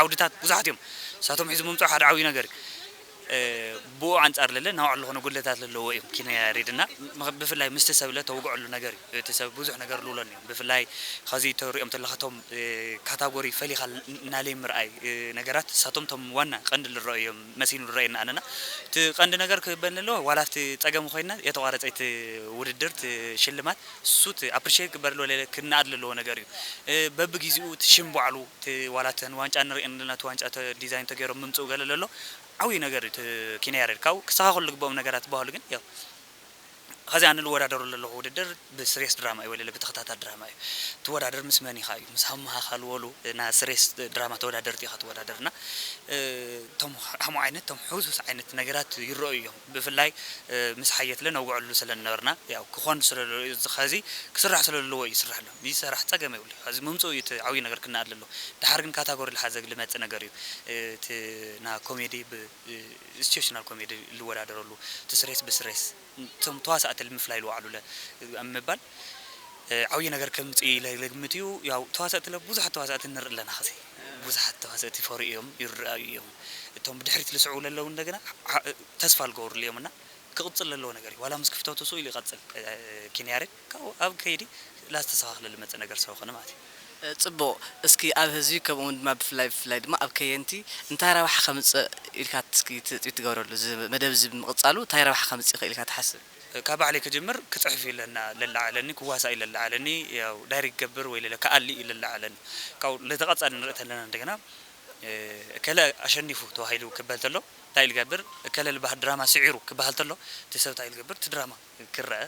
ዓውድታት ብዙሓት እዮም። ንሳቶም ሒዙ ምምፅኡ ሓደ ዓብዪ ነገር እዩ። እ፣ ብኡ ኣንፃር ለለ ናባዕሉ ዝኾነ ጉድለታት ለለዎ እዮም ኪነ ያሬድ እና ምኽ- ብፍላይ ምስቲ ሰብ ለ ተውግዐሉ ነገር እዩ። እቲ ሰብ ብዙሕ ነገር ልብሎ እኒኦ ብፍላይ ኸዚ ተሪኦም ተለኻ እቶም ካታጎሪ ፈሊኻ ናለይ ምርኣይ ነገራት ንሳቶም እቶም ዋና ቀንዲ ዝረኣዩ እዮም መሲሉ ዝረኣየና ኣነና። እቲ ቀንዲ ነገር ክበል ኣለዎ ዋላ እቲ ፀገም ኮይና የተቋረፀ እቲ ውድድር እቲ ሽልማት እሱ እቲ ኣፕሪሼት ክግበር ኣለዎ ሌለ ክነኣድ ዘለዎ ነገር እዩ። በብግዜኡ እቲ ሽም ባዕሉ እቲ ዋላ እተን ዋንጫ ንሪኤን ዘለና እቲ ዋንጫ ዲዛይን ተገይሮም ምምፅኡ ገለ ለሎ ዓብዪ ነገር እዩ እቲ ኪነ ያሬድ ካብኡ ክስተኻኸሉ ዝግበኦም ነገራት ዝበሃሉ ግን ያው ኸዚ ኣነ ልወዳደሩ ዘለኹ ውድድር ብስሬስ ድራማ እዩ፣ ወለለ ብተኸታታ ድራማ እዩ። ትወዳደር ምስ መን ኢኻ እዩ፣ ምስ ሃሙሃ ካልወሉ፣ ና ስሬስ ድራማ ተወዳደርቲ ኢኻ ትወዳደር። እና እቶም ሃሙ ዓይነት፣ እቶም ሕውስውስ ዓይነት ነገራት ይረኣዩ እዮም። ብፍላይ ምስ ሓየትለ ነውግዐሉ ስለ ነበርና፣ ያው ክኾን ስለ ኸዚ ክስራሕ ስለ ዘለዎ እዩ ይስራሕ ኣሎ። ይሰራሕ ጸገም የብሉ። ኸዚ ምምጽኡ እዩ እቲ ዓብዪ ነገር ክነኣድ ለሎ። ድሓር ግን ካታጎሪ ልሓዘ ልመጽእ ነገር እዩ። እቲ ና ኮሜዲ ብ ስቴሽናል ኮሜዲ ልወዳደረሉ፣ እቲ ስሬስ ብስሬስ፣ እቶም ተዋሳእቲ ልምፍላይ ልዋዕሉለ ኣብ ምባል ዓብዪ ነገር ከምፅእ ኢለ ልግምት እዩ። ያው ተዋሳእቲ ለ ብዙሓት ተዋሳእቲ ንርኢ ኣለና። ኸዚ ብዙሓት ተዋሳእቲ ፈርኡ እዮም፣ ይረኣዩ እዮም። እቶም ብድሕሪት ልስዕቡ ለለዉ እንደገና ተስፋ ልገብሩሉ እዮም። እና ክቕፅል ለለዎ ነገር እዩ። ዋላ ምስ ክፍተቱ ስኡ ኢሉ ይቐፅል። ኪንያሬድ ካብኡ ኣብ ከይዲ ላስተስተኻኽለ ልመፀ ነገር ሰው ኾነ ማለት እዩ። ጽቡቕ። እስኪ ኣብ ህዝቢ ከምኡ እውን ድማ ብፍላይ ብፍላይ ድማ ኣብ ከየንቲ እንታይ ረብሓ ከምጽእ ኢልካ እስኪ ትጽቢት ትገብረሉ? እዚ መደብ እዚ ብምቕጻሉ እንታይ ረብሓ ከምጽእ ይኽእል ኢልካ ትሓስብ? ካብ ባዕለይ ክጅምር ክጽሕፍ እዩ ለና ለላዓለኒ፣ ክዋሳእ እዩ ለላዓለኒ፣ ያው ዳይሬክት ክገብር ወይ ለለ ክኣሊ እዩ ለላዓለኒ። ካብኡ ለተቐጻሊ ንርኢ ተለና እንደገና እከለ ኣሸኒፉ ተባሂሉ ክበሃል ተሎ እንታይ ኢሉ ገብር? እከለ ልባህ ድራማ ስዒሩ ክበሃል ተሎ እቲ ሰብ እንታይ ኢሉ ገብር? እቲ ድራማ ክረአ።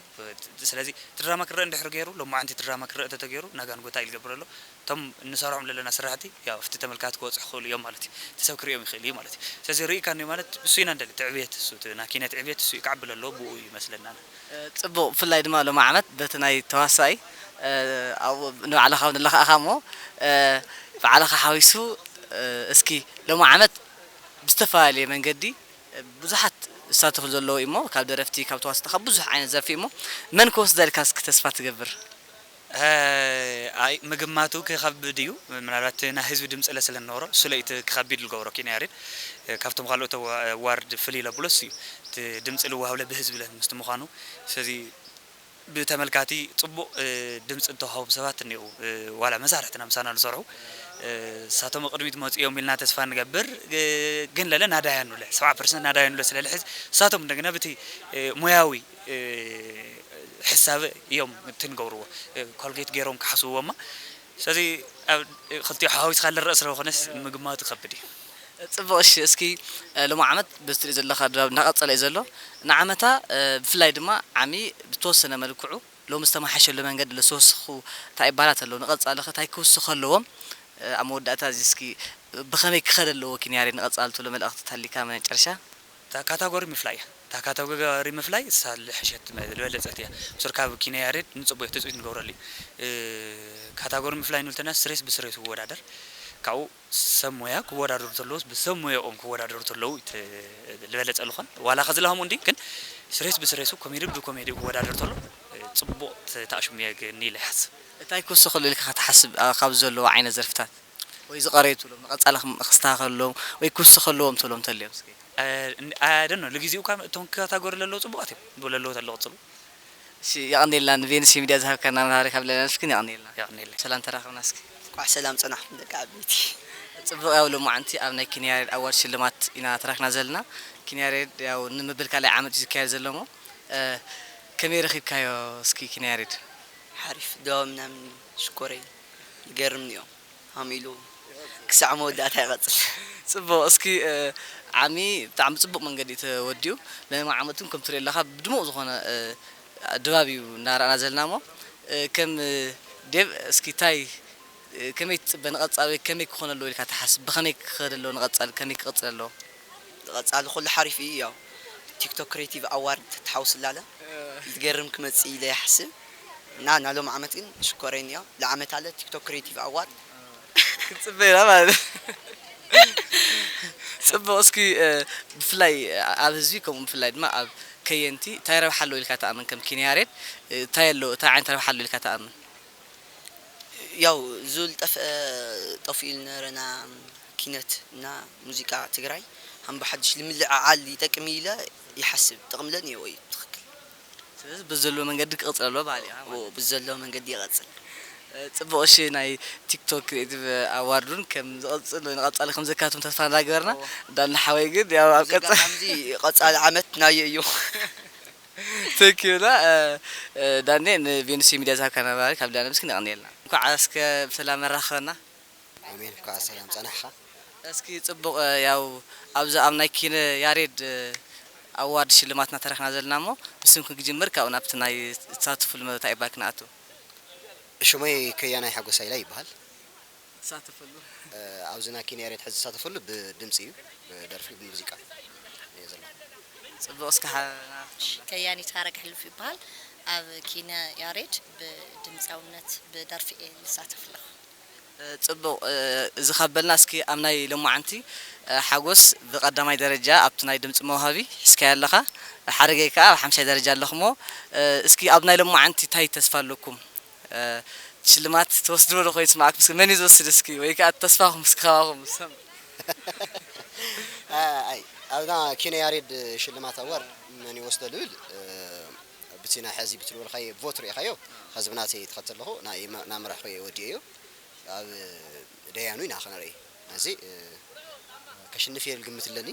ስለዚ እቲ ድራማ ክረአ እንድሕር ገይሩ፣ ሎማዓንቲ እቲ ድራማ ክረአ ተተገይሩ፣ ናጋን ጎታ ኢሉ ገብር ኣሎ። እቶም እንሰርሖም ዘለና ስራሕቲ ያው ኣብቲ ተመልካቲ ክበፅሑ ክኽእሉ እዮም ማለት እዩ። እቲ ሰብ ክሪኦም ይኽእል እዩ ማለት እዩ። ስለዚ ርኢካ እንዮ ማለት እሱ ኢና ንደሊ። እቲ ዕብየት እሱ፣ እቲ ናይ ኪነት ዕብየት እሱ እዩ ክዓቢ ለሎ፣ ብኡ እዩ ይመስለና። ጽቡቕ። ብፍላይ ድማ ሎሚ ዓመት በቲ ናይ ተዋሳኢ፣ እ፣ ኣብኡ ንባዕልኻ እውን ኣለኻ እሞ፣ እ፣ ባዕልኻ ሓዊሱ፣ እ፣ እስኪ ሎሚ ዓመት ብዝተፈላለየ መንገዲ፣ እ፣ ብዙሓት ዝሳተፉ ዘለዉ እሞ፣ ካብ ደረፍቲ፣ ካብ ተዋስቲ፣ ካብ ብዙሕ ዓይነት ዘርፊ እሞ፣ መን ክወስዳ ኢልካ እስኪ ተስፋ ትገብር? እ፣ ኣይ፣ ምግማቱ ክኸብድ እዩ። ምናልባት ናይ ህዝቢ ድምጺ ለ ስለ እንነበሮ፣ እሱ ለይቲ ክኸቢድ ዝገብሮ ኪነ ያሬድ፣ እ፣ ካብቶም ካልኦት ኣዋ-፣ ኣዋርድ ፍልይ ለብሎ እሱ እዩ። እቲ ድምጺ ልወሃብለ ብህዝቢ ለ ምስቲ ምዃኑ፣ ስለዚ ብተመልካቲ ጽቡቕ፣ እ፣ ድምጺ እተዋህቦም ሰባት እኒአው፣ እ፣ ዋላ መሳርሕትና ምሳና ዝሰርሑ፣ እ፣ እሳቶም ቅድሚት መጽኡ እዮም ኢልና ተስፋ ንገብር። እ፣ ግን ለለ ናዳያኑለ፣ ሰብዓ ፐርሰንት ናዳያኑለ ስለ ልሕዝ፣ እሳቶም እንደገና ብቲ፣ እ፣ ሞያዊ፣ እ፣ ሕሳብ እዮም ትንገብርዎ። እ፣ ኮልጌት ገይሮም ክሓስብዎማ። ስለዚ ኣብ ክልቲኡ ሓዊስካ ልረእ ስለ ዝኾነስ ምግማቱ ከብድ እዩ። ጽቡቕ፣ እሺ፣ እስኪ፣ እ፣ ሎሚ ዓመት በዚ ትሪኦ ዘለኻ ድባብ እናቐጸለ እዩ ዘሎ። ንዓመታ፣ እ፣ ብፍላይ ድማ ዓሚ ብተወሰነ መልክዑ ሎሚ ዝተመሓሸሉ መንገዲ ለዝተወሰኹ እንታይ ይባላት ኣለዉ? ንቐጻሊ ኸ እንታይ ክውስኹ ኣለዎም? እ፣ ኣብ መወዳእታ እዚ እስኪ ብኸመይ ክኸድ ኣለዎ ኪንያሬ ንቐጻሊ ትብሎ መልእኽቲ ተሃሊካ መጨረሻ? እታ ካታጎሪ ምፍላይ እያ። እታ ካታጎሪ ምፍላይ እሳ ዝሐሸት ዝበለጸት እያ። ብሱር ካብ ኪነ ያሬድ ንጽቡቅ ትጽቢት ንገብረሉ እዩ። እ፣ ካታጎሪ ምፍላይ ንብል ተለና ስሬስ ብስሬሱ ክወዳደር፣ ካብኡ ሰብ ሞያ ክወዳደሩ ተለዉስ ብሰብ ሞያኦም ክወዳደሩ ተለዉ እቲ ዝበለጸ ልኾን። ዋላ ከዚ ለሃሙ እንዲ ግን ስሬስ ብስሬሱ ኮሜዲ ብኮሜዲ ክወዳደር ተሎ፣ እ፣ ጽቡቅ ተኣሽሙ እየ ግን ኢለ ይሓስብ። እንታይ ክውስኸሉ ኢልካ ትሓስብ፣ ኣ፣ ካብ ዘለዉ ዓይነት ዘርፍታት? ወይ ዝቐረዩ ትብሎም፣ ንቐጻሊ ክም-፣ ክስተኻኸለሎም ወይ ክውስኸ ኣለዎም ትብሎም እንተልዮም እስኪ? እ፣ ን-፣ I don't know፣ ለጊዜኡ እኳ እቶም ካታጎሪ ለለዉ ጽቡቓት እዮም። ብለለዉ ተሎ ቅጽሉ። እሺ፣ የቐንየልና ንቬኑስ ሚድያ ዝሃብካና ማብራርያ ካብ ልዕሊ ኣልፍክን የቐንየልና። የቐንየለይ። ሰላም ተራኸብና እስኪ። እንኳዕ ሰላም ጸናሕኩም ደቂ ዓበይቲ። ጽቡቕ፣ ያው ሎማዓንቲ ኣብ ናይ ኪንያሬድ ኣዋርድ ሽልማት ኢና ተራኽና ዘለና። ኪንያሬድ ያው ንምብል ካልኣይ ዓመት እዩ ዝካየድ ዘሎ እሞ፣ እ፣ ከመይ ረኺብካዮ እስኪ ኪንያሬድ? ሓሪፍ፣ ድባብ ምናምን ሽኮረይ ይገርም እኒኦ። ሃም ኢሉ ክሳዕ መወዳእታ ይቐጽል። ጽቡቕ፣ እስኪ፣ እ፣ ዓሚ ብጣዕሚ ጽቡቕ መንገዲ እዩ ተወዲኡ። ናይ ሎሚ ዓመት እውን ከም ትሪኦ ኣለኻ ብድሙቕ ዝኾነ፣ እ፣ ድባብ እዩ እናረኣና ዘለና እሞ፣ እ፣ ከም፣ እ፣ ዴቭ እስኪ እንታይ፣ እ፣ ከመይ ትጽበ ንቐጻሊ ወይ ከመይ ክኾን ኣለዎ ኢልካ ትሓስብ? ብኸመይ ክኸድ ኣለዎ ንቐጻሊ? ከመይ ክቕጽል ኣለዎ? ንቐጻሊ ኩሉ ሓሪፍ እዩ። ያው ቲክቶክ ክሬቲቭ ኣዋርድ ተተሓውስ ላለ ዝገርም ክመጽእ ኢለ ይሓስብ። እና ናሎም ዓመት ግን ሽኮረይን እዮ። ለዓመት ኣለ ቲክቶክ ክሬቲቭ ኣዋርድ። ክንጽበ ኢና ማለት እዩ። ጽቡቕ፣ እስኪ፣ እ፣ ብፍላይ ኣብ ህዝቢ ከምኡ ብፍላይ ድማ ኣብ ከየንቲ እንታይ ረብሓ ኣለዎ ኢልካ ትኣምን? ከም ኪንያሬድ፣ እ፣ እንታይ ኣለዎ፣ እንታይ ዓይነት ረብሓ ኣለዎ ኢልካ ትኣምን? ያው ዙል ጠፍአ፣ ጠፊኡ ዝነበረና ኪነት እና ሙዚቃ ትግራይ ሃም ብሓድሽ ልምልዕዓል ይጠቅም ኢለ ይሓስብ። ጥቕሚ ለኒኦ እዩ፣ ትኽክል። ስለዚ ብዘለዎ መንገዲ ክቕጽል ኣለዎ በሃሊ ኢኻ ማለት እዩ። ብዘለዎ መንገዲ ይቐጽል። እ፣ ጽቡቕ፣ እሺ፣ ናይ ቲክቶክ ክሪኤቲቭ ኣዋርድ እውን ከም ዝቐጽል፣ ንቐጻሊ ከም ዘካትም ተስፋ እንዳገበርና፣ እዎ። ዳኒ ሓወይ ግን ያው ኣብ ኣብዚ ቀጻሊ ኣጋጣሚ እዚ ቀጻሊ ዓመት ናየ እዩ። Thank you ና፣ እ፣ እ፣ ዳኒ፣ ንቬኑስ ሚድያ ዝሃብካና ማብራርያ ካብ ልዕሊ ኣልፍክን የቐንየልና። እንኳዕ እስከ ብሰላም ኣራኸበና። ኣሜን፣ እንኳዕ ሰላም ጸናሕኻ። እስኪ ጽቡቕ፣ እ፣ ያው ኣብዚ ኣብ ናይ ኪነ ያሬድ፣ እ፣ ኣዋርድ ሽልማትና ተረኽና ዘለና እሞ ብስምኩም ክጅምር ካብኡ ናብቲ ናይ ትሳተፍሉ መደብ እንታይ ይባል ክንኣቱ። ሽመይ ከያናይ ሓጎስ ሃይለ ይበሃል። ትሳተፈሉ ኣብዚ ናይ ኪነ ያሬድ ሕዚ ዝሳተፈሉ ብድምፂ እዩ። ብደርፊ ብሙዚቃ እየ ዘለኹ። ጽቡቕ እስኪ ሓ- ከያኒት ሓረግ ሕሉፍ ይበሃል። ኣብ ኪነ ያሬድ ብድምፃውነት ብደርፊ እየ ዝሳተፍ ኣለኹ። ጽቡቕ እዚ ካብ በልና እስኪ ኣብ ናይ ሎማዓንቲ ሓጎስ ብቐዳማይ ደረጃ ኣብቲ ናይ ድምፂ መውሃቢ ሒዝካዮ ኣለኻ። ሓረገይ ከኣ ኣብ ሓምሻይ ደረጃ ኣለኹሞ እስኪ ኣብ ናይ ሎማዓንቲ እንታይ ተስፋ ኣለኩም? ሽልማት ትወስድዎ ዶ ኮይኑ ይስማዓኩም? እስኪ መን እዩ ዝወስድ እስኪ ወይ ከኣ ተስፋኹም እስኪ ካባኹም ንሰምዕ። ኣይ ኣብና ኪነ ያሬድ ሽልማት ኣዋርድ መን ይወስዶ ልብል ብቲ ናይ ሕዚ ብትልበልካዮ ቮት ርኢኻዮ ሕዚ ብናተይ ትኸተል ኣለኹ ናመራሕኮ ወዲኤዮ ኣብ ደያኑ ኢና ክነርኢ እዚ ከሽንፍ እየ ዝግምት ኣለኒ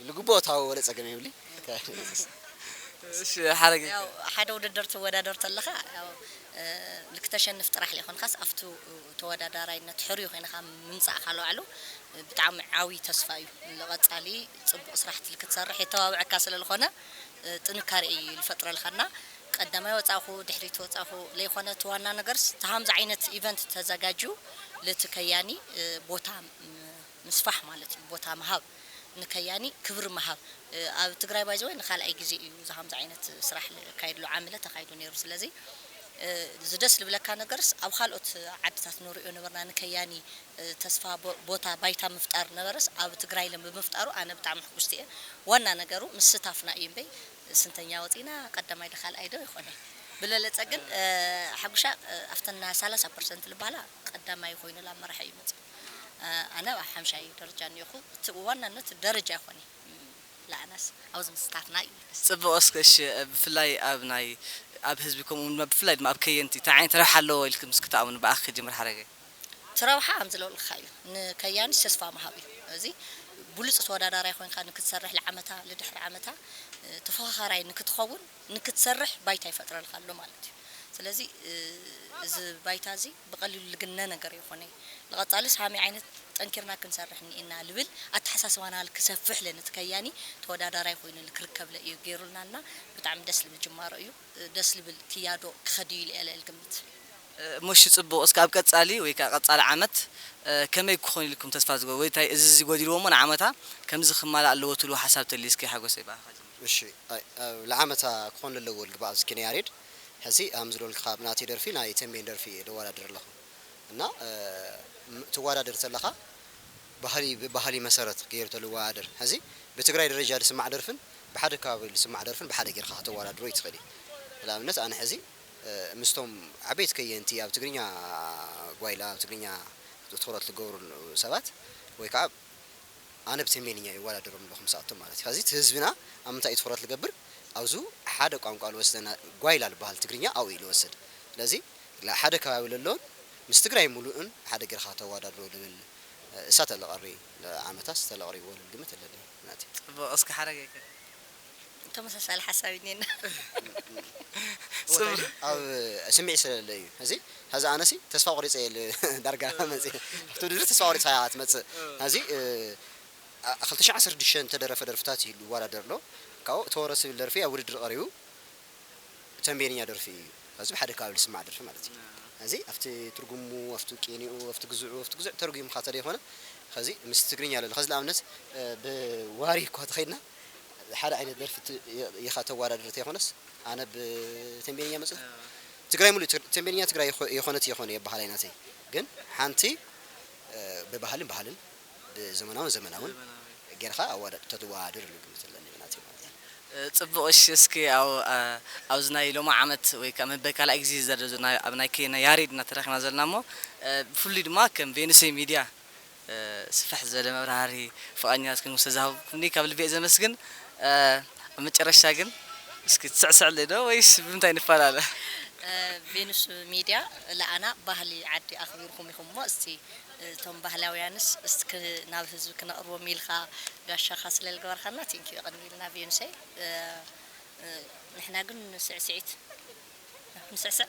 ልግቦ ታወ ወለ ጸገም የብሊ እሺ ሓረግ ያው ሓደ ውድድር ትወዳደር ተለኻ ያው ልክተሸንፍ ጥራሕ ዘይኮንካስ ኣብቱ ተወዳዳራይነት ሕሩይ ኮይንካ ምምፃእካ ለባዕሉ ብጣዕሚ ዓብዪ ተስፋ እዩ። ንቐፃሊ ፅቡቕ ስራሕቲ ልክትሰርሕ የተባብዐካ ስለ ዝኾነ ጥንካሬ እዩ ዝፈጥረልካና። ቀዳማይ ወፃእኹ ድሕሪት ወፃእኹ ለይኮነ እቲ ዋና ነገርስ ተሃምዚ ዓይነት ኢቨንት ተዘጋጅዩ ልቲ ከያኒ ቦታ ምስፋሕ ማለት እዩ። ቦታ ምሃብ ንከያኒ ክብሪ ምሃብ ኣብ ትግራይ ባይዘወይ ንካልኣይ ግዜ እዩ እዚ ከምዚ ዓይነት ስራሕ ካይድሉ ዓመለ ተካይዱ ነይሩ። ስለዚ እዚ ደስ ልብለካ ነገርስ ኣብ ካልኦት ዓድታት ንሪኦ ነበርና ንከያኒ ተስፋ ቦታ ባይታ ምፍጣር ነበረስ ኣብ ትግራይ ለም ብምፍጣሩ ኣነ ብጣዕሚ ሕጉስቲ እየ። ዋና ነገሩ ምስታፍና እዩ እምበይ ስንተኛ ወፂና ቀዳማይ ዶ ካልኣይ ዶ ይኮነ ብለለፀ ግን ሓጉሻ ኣብተን ናይ ሰላሳ ፐርሰንት ልባላ ቀዳማይ ኮይኑ ላብ መራሒ እዩ መፅኡ። ኣነ ኣብ ሓምሻይ ደረጃ እኒኦኹ እቲ ዋናነት ደረጃ ይኾን እዩ ለኣናስ ኣብዚ ምስታፍና እዩ። ፅቡቕ እስከ እሺ ብፍላይ ኣብ ናይ ኣብ ህዝቢ ከምኡ እውን ብፍላይ ድማ ኣብ ከየንቲ እንታይ ዓይነት ረብሓ ኣለዎ ኢልኩም እስኪ ትኣምኑ ብኣኺ ክጅምር ሓረገ እቲ ረብሓ ከም ዝለልካ እዩ። ንከያኒስ ተስፋ ምሃብ እዩ። እዚ ብሉፅ ተወዳዳራይ ኮይንካ ንክትሰርሕ ለዓመታ ልድሕሪ ዓመታ ተፈኻኻራይ ንክትኸውን ንክትሰርሕ ባይታ ይፈጥረልካ ኣሎ ማለት እዩ። ስለዚ እዚ ባይታ እዚ ብቐሊሉ ልግነ ነገር ይኾነ እዩ። ንቐፃልስ ሃመይ ዓይነት ጠንኪርና ክንሰርሕ እኒኤና ልብል ኣተሓሳስባና ክሰፍሕ ለንትከያኒ ተወዳዳራይ ኮይኑ ክርከብ ለእዩ ገይሩልናና ብጣዕሚ ደስ ልብል ጅማሮ እዩ። ደስ ልብል ክያዶ ክኸድ እዩ ኢለ እየ ልግምት። እሞ እሺ ጽቡቕ እስከ ኣብ ቀጻሊ ወይ ከኣ ቀጻሊ ዓመት ከመይ ክኾን ኢልኩም ተስፋ ዝገብሩ ወይ እንታይ እዚ እዚ ጎዲልዎ እሞ ንዓመታ ከምዚ ክማላእ ኣለዎ ትብልዎ ሓሳብ ተልዩ እስኪ ሓጎሰይ ብኣኻ ጀምር። እሺ ኣይ ኣብ ለዓመታ ክኾን ለለዎ ልግባእ ኣብዚ ኪነ ያሬድ ሕዚ ኣም ዝለልካ ብናተይ ደርፊ ናይ ተንቤን ደርፊ እየ ደወዳድር ኣለኹ እና ትወዳደር ተለኻ ባህሊ ብባህሊ መሰረት ገይሩ ተልወዳደር ሕዚ ብትግራይ ደረጃ ዝስማዕ ደርፍን ብሓደ ከባቢ ዝስማዕ ደርፍን ብሓደ ጌርካ ከተወዳድሮ ይትኽእል እዩ ንኣብነት ኣነ ሕዚ ምስቶም ዓበይቲ ከየንቲ ኣብ ትግርኛ ጓይላ ኣብ ትግርኛ ትኹረት ዝገብሩ ሰባት ወይ ከዓ ኣነ ብተሜንኛ ይወዳደሮም ኣለኹ ምስኣቶም ማለት እዩ። ከዚ እቲ ህዝብና ኣብ ምንታይ እዩ ትኹረት ዝገብር? ኣብዙ ሓደ ቋንቋ ልወስደና ጓይላ ዝበሃል ትግርኛ ኣብኡ እዩ ልወስድ። ስለዚ ሓደ ከባቢ ለሎን ምስ ትግራይ ሙሉእን ሓደ ጌርካ ተወዳድሮ ልብል እሳ ተለቐሪ ዓመታስ ተለቐሪዎ ልብል ግምት ኣለኒ ናቲ። ፅቡቕ እስኪ ሓረገ ከ ተመሳሳሊ ሓሳብ እኒና ኣብ ስምዒት ስለለ እዩ እዚ ሀዚ ኣነሲ ተስፋ ቆሪፀ እየ ዳርጋ መፅእ ኣብቲ ውድድር ተስፋ ቆሪፃ እያ ትመፅእ ሀዚ ክልተ ሽሕ ዓሰርተ ሽዱሽተ ተደረፈ ደርፍታት እዩ ይወዳደር ኣሎ ካብኡ ተወረስ ዝብል ደርፊ ኣብ ውድድር ቀሪቡ ተንቤንኛ ደርፊ እዩ ሀዚ ብሓደ ከባቢ ዝስማዕ ደርፊ ማለት እዩ ሀዚ ኣብቲ ትርጉሙ ኣብቲ ቄኒኡ ኣብቲ ግዝዑ ኣብቲ ግዙዕ ተርጉምካ ተደይኮነ ኸዚ ምስ ትግርኛ ኣለና ኸዚ ንኣብነት ብዋሪ እኳ ተኸይድና ሓደ ዓይነት ደርፊ ኢኻ ተዋዳድር ተይኮነስ ኣነ ብተንቤንኛ መፅእ ትግራይ ሙሉእ ተንቤንኛ ትግራይ የኾነት የኾነ የባሃል ኣይናተይ ግን ሓንቲ ብባህልን ባህልን ብዘመናውን ዘመናውን ጌርካ ኣዋዳድ ተትዋድር ኢሉ ግምት ኣለኒ ብናተይ ማለት እዩ። ጽቡቕ እሺ እስኪ ኣብ ኣብዚ ናይ ሎሚ ዓመት ወይ ከዓ መበል ካልኣይ ግዜ ዘደለዞ ኣብ ናይ ኬና ያሬድ እና ተረኺብና ዘለና እሞ ብፍሉይ ድማ ከም ቬኑሰይ ሚድያ ስፍሕ ዝበለ መብራህርሂ ፍቓድኛ እስኪ ንጉሰ ዝሃብኩምኒ ካብ ልቢ እየ ዘመስግን። ኣብ መጨረሽታ ግን እስኪ ትስዕስዕለይ ዶ ወይስ ብምንታይ ንፈላለ? ቬኑስ ሚድያ ለኣና ባህሊ ዓዲ ኣኽቢርኩም ኢኹም እሞ እስቲ እቶም ባህላውያንስ እስኪ ናብ ህዝቢ ክነቕርቦም ኢልካ ጋሻኻ ስለ ዝገበርካና ቴንኪዩ የቐንየልና ቬኑሰይ። ንሕና ግን ንስዕስዒት ንስዕስዕ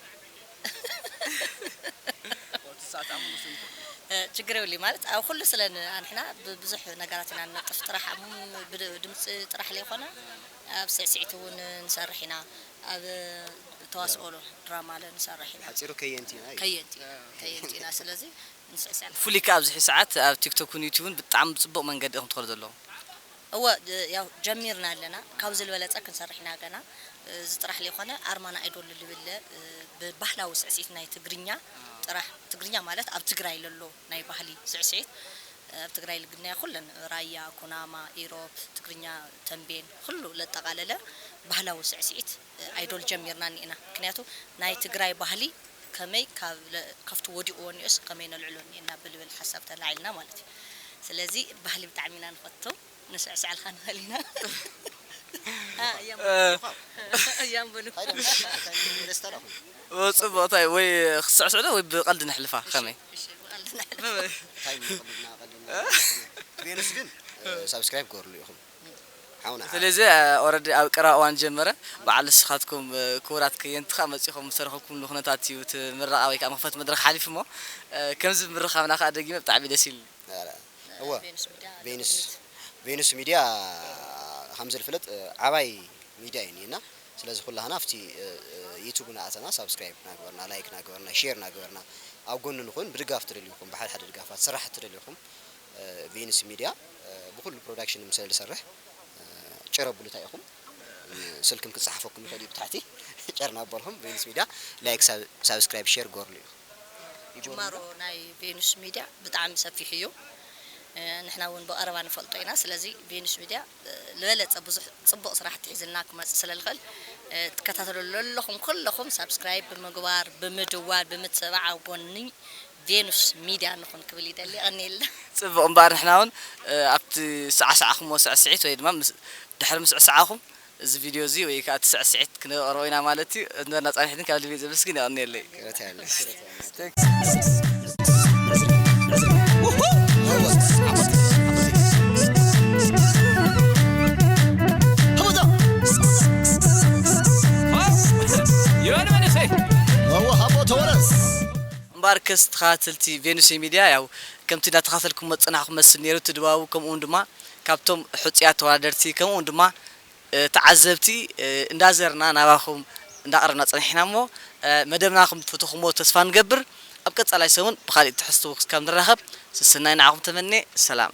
እ፣ ችግር የብሉይ። ማለት ኣብ ኩሉ ስለ ን-፣ ኣንሕና ብብዙሕ ነገራት ኢና ንነጥፍ። ጥራሕ ኣብ ም-፣ ብድ-፣ ድምፂ ጥራሕ ለይኮነ ኣብ ስዕስዒት እውን ንሰርሕ ኢና። ኣብ ተዋስኦ ሎ ድራማ ለ ንሰርሕ ኢና። ሓፂሩ ከየንቲ ኢና እዩ። ከየንቲ፣ ከየንቲ ኢና። ስለዚ ንስዕስዕ። ፍሉይ ከኣ ኣብዚ ሰዓት ኣብ ቲክቶክን ዩቲዩብን ብጣዕሚ ብፅቡቕ መንገዲ ኢኹም ትኸዱ ዘለኹም። እወ፣ እ፣ ያው ጀሚርና ኣለና። ካብዚ ዝበለጸ ክንሰርሕ ኢና ገና። እ፣ እዚ ጥራሕ ለይኮነ ኣርማና ኣይዶል ልብል ለ፣ እ፣ ብባህላዊ ስዕስዒት ናይ ትግርኛ ጥራሕ፣ ትግርኛ ማለት ኣብ ትግራይ ለሎ ናይ ባህሊ ስዕስዒት፣ እ፣ ኣብ ትግራይ ልግናዮ ኩለን ራያ፣ ኩናማ፣ ኢሮብ፣ ትግርኛ፣ ተንቤን፣ ኩሉ ለጠቓለለ ባህላዊ ስዕስዒት፣ እ፣ ኣይዶል ጀሚርና እኒእና። ምክንያቱ ናይ ትግራይ ባህሊ ከመይ ካብ ለ-፣ ካብቲ ወዲቕዎ እኒኦስ ከመይ ነልዕሎ እኒእና ብልብል ሓሳብ ተላዒልና ማለት እዩ። ስለዚ ባህሊ ብጣዕሚ ኢና ንፈቱ። ንስዕስዐልካ ንኽእል ኢና። እ፣ እያም እ፣ እያም በሉ። እንታይ ደም-፣ እንታይ ደም ደስታ ላኹም? እ፣ ጽቡቕ፣ እንታይ ወይ ክስዕስዕ ዶ ወይ ብቐልዲ ነሕልፋ? ከመይ? እሺ፣ ብቐልዲ ነሕልፋ። እንታይ ምንቕልድና ቀልድና? ቬኑስ ግን፣ እ፣ ሳብስክራይብ ገርሉ ኢኹም። ሓውና። ስለዚ፣ እ፣ ኦረዲ ኣብ ቀረባ እዋን ጀመረ። በዓል ንስኻትኩም፣ እ፣ ክቡራት ከየንቲ ከኣ መጺኹም ዝተረኸብኩምሉ ኩነታት እዩ እቲ ምረቓ ወይ ከኣ መኽፈቲ መድረኽ ሓሊፉ እሞ፣ እ፣ ከምዚ ምርኻብና ከኣ ደጊመ ብጣዕሚ ደስ ኢሉ። ኧረ፣ እወ፣ ቬኑስ ሚድያ ቬኑስ፣ ቬኑስ ሚድያ ከም ዝፍለጥ፣ እ፣ ዓባይ ሚድያ እዩ እኒኤና። ስለዚ ኩላህና ኣብቲ፣ እ፣ እ፣ ዩቱብ እናኣተና ሳብስክራይብ እናገበርና፣ ላይክ እናገበርና፣ ሼር እናገበርና ኣብ ጎኒ ንኹን። ብድጋፍ ትደልዩኹም፣ ብሓደ ሓደ ድጋፋት ስራሕ ትደልዩኹም፣ እ፣ ቬኑስ ሚድያ፣ እ፣ ብኩሉ ፕሮዳክሽን ምስ ዝሰርሕ፣ እ፣ ጭረብሉ እንታይ ኢኹም? ስልክም ክጸሓፈኩም ይኽእል እዩ ብታሕቲ። ጨርና ኣቦልኹም ቬኑስ ሚድያ ላይክ፣ ሳብ-፣ ሳብስክራይብ፣ ሼር ገርሉ እዩ። ጅማሮ ናይ ቬኑስ ሚድያ ብጣዕሚ ሰፊሕ እዩ። እ፣ ንሕና እውን ብቐረባ ንፈልጦ ኢና። ስለዚ ቬኑስ ሚድያ፣ እ፣ ዝበለጸ ብዙሕ ጽቡቕ ስራሕቲ ሒዝልና ክመጽእ ስለ ዝኽእል፣ እ፣ ትከታተሉ ዘለኹም ኩለኹም ሳብስክራይብ ብምግባር፣ ብምድዋል፣ ብምትብባዕ ኣብ ጎኒ ቬኑስ ሚድያ ንኹን ክብል ይደሊ። የቐንየልና። ጽቡቕ እምበኣር ንሕና እውን፣ እ፣ ኣብቲ ሰዓሳዕኹምዎ ስዕስዒት ወይ ድማ ምስ፣ ድሕሪ ምስዕሳዕኹም እዚ ቪድዮ እዚ ወይ ከኣ እቲ ስዕስዒት ክነቕርቦ ኢና ማለት እዩ። እንበርና ጻኒሕትን ካብ ልቢ ዘመስግን። የቐንየለይ። ክብረት ያለሽ። እምበኣር ከስ ተኸታተልቲ ቬኑስ ሚድያ ያው ከምቲ እንዳተኸታተልኩሞ ዝጸናሕኩም መስል ነይሩ እቲ ድባቡ፣ ከምኡ እውን ድማ ካብቶም ሕጹያት ተወዳደርቲ ከምኡ እውን ድማ እ፣ ተዓዘብቲ፣ እ፣ እንዳዘርና ናባኹም እንዳቕረብና ጸኒሕና እሞ፣ እ፣ መደብና ከም ትፈተኹሞ ተስፋ ንገብር። ኣብ ቀጻላይ ሰሙን ብኻሊእ ትሕዝቶ ክሳብ ንራኸብ፣ ሰሰናዩ ንዓኹም ተመኔ። ሰላም።